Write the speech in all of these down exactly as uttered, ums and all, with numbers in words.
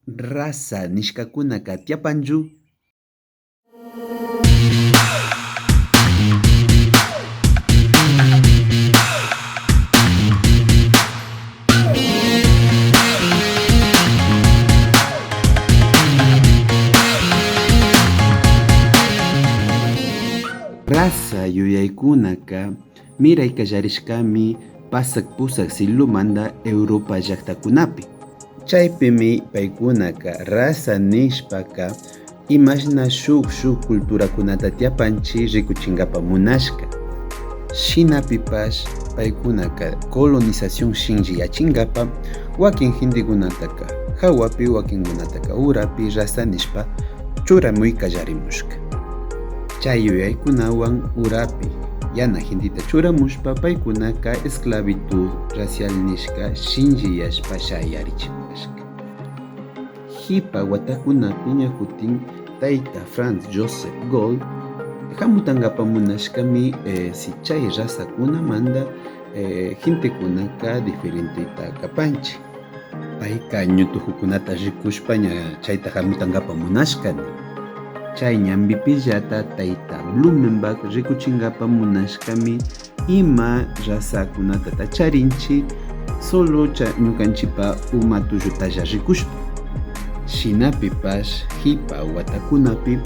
Raza nishkakunaka tiyapanchu. Raza yuyaykunaka miray kallarishkami pasak pusak siglomanta Europa llaktakunapi. Chaypimi paykunaka raza nishpaka imashna shuk shuk culturakunata tiyapanchi rikuchinkapa munashka. Shinapipash paykunaka colonización shinlliyachinkapa wakin gentekunataka hawapi, wakinkunataka urapi raza nishpa churamuy kallarimushka. Chay yuyaykunawan urapi yana genteta churamushpa paykunaka esclavitud racial nishka shinlliyashpa shayarichimashka. Hipa watakunapi ña kutin tayta Franz Joseph Gold hamutankapa munashkami, eh, si chay razakunamanta, eh, gentekunaka diferenteta kapanchi. Payka ñutukukunata rikushpa ña chayta hamutankapa munashka nin. Chay ñanpipillata tayta Blumenbach rikuchinkapa munashkami ima razakunatata charinchi solo cha ñukanchipa uma tullutalla rikushpa. Shinapipash hipa watakunapi,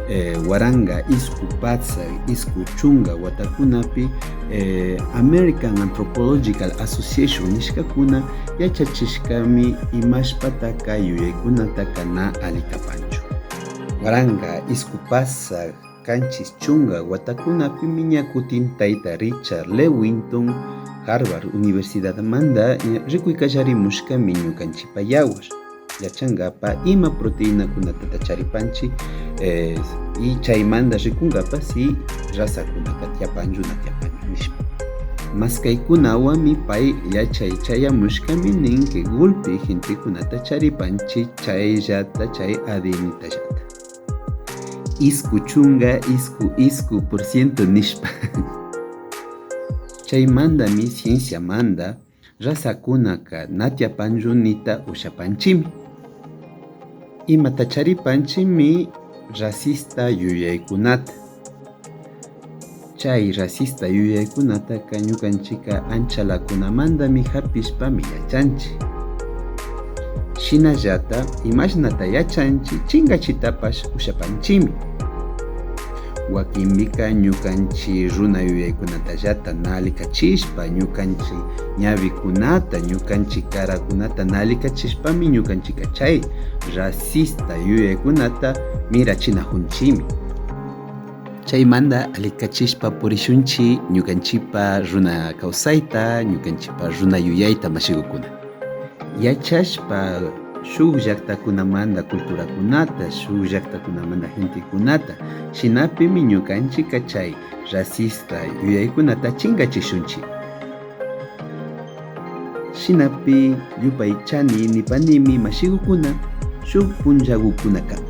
eh, waranka isku patsak isku chunka watakunapi, eh, American Anthropological Association nishkakuna yachachishkami imashpataka yuyaykunataka na alli kapanchu. Waranka isku patsak kanchis chunka watakunapimi ña kutin tayta Richard Lewington Harvard Universidadmanta ña rikuy kallarimushkami ñukanchipa yawar yachankapa ima proteinakunatata charipanchi, eh, y chaymanta rikunkapa si razakunaka tiyapanchu na tiyapanchu nishpa. Maskaykunawanmi pay yachay chayamushkami nin que gulpi gentekunata charipanchi chayllata chay A D N tallata. Isku chunka isku isku por ciento nishpa. Chaymantami cienciamanta razakunaka na tiyapanchu nita ushapanchimi. Imata charipanchimi racista yuyaykunata. Chay racista yuyaykunataka ñukanchika anchalakunamantami hapishpami yachanchi. Shinallata imashnata yachanchi chinkachitapash ushapanchimi. Wakinpika ñukanchi runa yuyaykunatallata na allikachishpa, ñukanchi ñawikunata, ñukanchi karakunata na allikachishpami ñukanchika chay racista yuyaykunata mirachinajunchimi. Chaymanta allikachishpa purishunchi ñukanchipa runa kawsayta, ñukanchipa runa yuyayta, mashigukuna. Yachashpa shuk llaktakunamanta culturakunata, shuk llaktakunamanta gentekunata, shinapimi ñukanchika chay racista yuyaykunata chinkachishunchi. Shinapi yupaychani nipanimi mashigukuna shuk punllagukunakapi.